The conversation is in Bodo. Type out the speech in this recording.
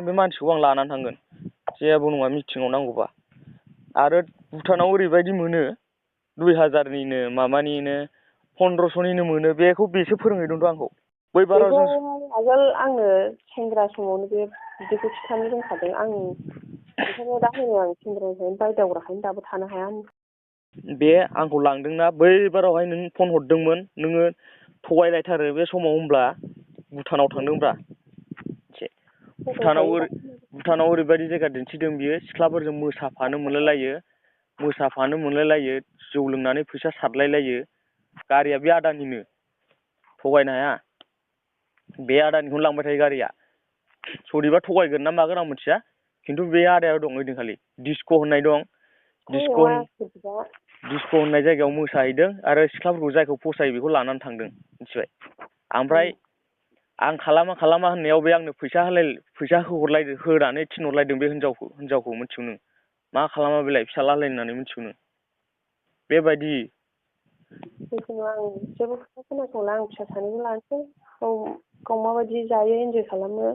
खोन्थाखादों बे मानसिखौ आं लानानै थांगोन जेबो नङा मिटिङाव नांगौबा आरो भुटानाव ओरैबायदि मोनो 2000निनो माबानिनो 1500निनो मोनो बेखौ बेसो फोरोंहैदोंथ' आंखौ बै बाराव बेखौ जों आगोल आंनो सेंग्रा समावनो बे बिदिखौ खिथानो रोंखादों आं ओंखायनो दा होनो आं सेंग्रानिफ्रायनो बायदावग्राखायनो दाबो थानो हाया बे आंखौ लांदोंना बै बारावहाय नों फन हरदोंमोन नोङो थगायलायथारो बे समाव होनब्ला भुटानाव थांदोंब्रा भुटानाव ओरैबायदि जायगा दिन्थिदों बियो सिख्लाफोरजों मोसाफानो मोनलायलायो जौ लोंनानै फैसा सारलायलायो गारिया बे आदानिनो थगायनो हाया बे आदानिखौनो लांबाय थायो गारिया सोरनिबा थगायगोन ना मागोन आं मिथिया खिन्थु बे आदाया दं ओइदिनखालि डिस्क' होननाय दं डिस्क' होननाय जायगायाव मोसाहैदों आरो सिख्लाफोरखौ जायखौ फसायो बेखौ लानानै थांदों मिथिबाय ओमफ्राय आं खालामा होननायाव बे आंनो फैसा होनानै थिनहरलायदों बे हिनजावखौ मिथिगौ नों मा खालामा बेलाय फिसाला होननानै मिथिगौ नों बेबायदि जिखुनु आं जेबो खोथा खोनासंला आं फिसा सानैखौ लानोसै गाव माबायदि जायो इन्जय खालामो